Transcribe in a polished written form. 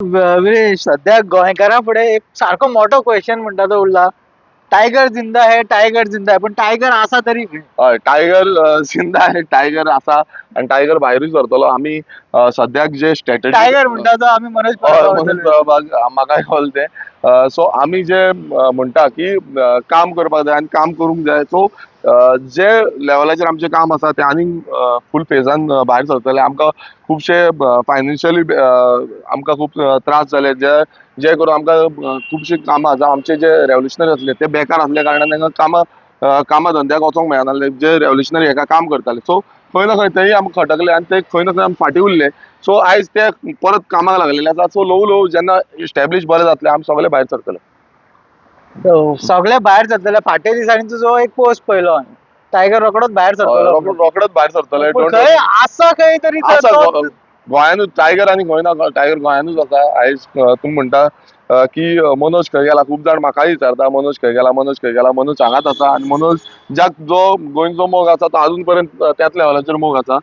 विरेश, सध्या गोंयकारां फुडें एक सारको मोठो क्वेश्चन म्हणटा तो उरला, टायगर जिंदा है, टायगर जिंदा है. पण टायगर आसा तरी खंय? हय, टायगर जिंदा आहे, टायगर आसा आनी टायगर भायरूय सरतलो. आमी सद्याक जे स्ट्रेटजी टायगर म्हणटा तो आमी मनोज परबा मनोज बद्दल. परबाक म्हाकाय कळ्ळें तें. सो आमी जे म्हणटा की काम करपाक जाय आनी काम करूंक जाय. सो जे लेवलाचेर आमचें काम आसा तें आनीक फूल फेजान भायर सरतलें. आमकां खुबशे फायनान्शियली आमकां खूब त्रास जाले, जे जे करून आमकां खुबशीं कामां, जावं आमचे जे रेवल्युशनरी आसले ते बेकार आसल्या कारणान तांकां कामां धंद्याक वचोंक मेळनासलें, जे रेवल्युशनरी हेका काम करताले. सो खंय ना खंय तेय आमकां खटकले आनी ते खंय ना खंय आमी फाटीं उरले. सो आयज ते परत कामाक लागलेले आसा. सो ल्हवू ल्हवू जेन्ना इस्टॅब्लीश बरें जातलें, आमी सगळे भायर सरतले. So, सगळे भायर सरतले. फाटल्या दिसांनी तुजो एक पोस्ट पळयलो हांवें, टायगर रोकडोच भायर सरतलो. रोकडोच भायर सरतले. पूण Don't खंय worry. आसा खंय तरी तर आसा. तो गोंयानूच टायगर आनी खंय ना, टायगर गोंयानूच आसा. आयज तुमी म्हणटा की मनोज खंय गेला, खूब जाण म्हाकाय विचारता, मनोज खंय गेला, मनोज खंय गेला. मनोज हांगाच आसा आनी मनोज ज्या जो गोंयचो मोग आसा तो अजून पर्यंत त्याच लेवलाचेर मोग आसा.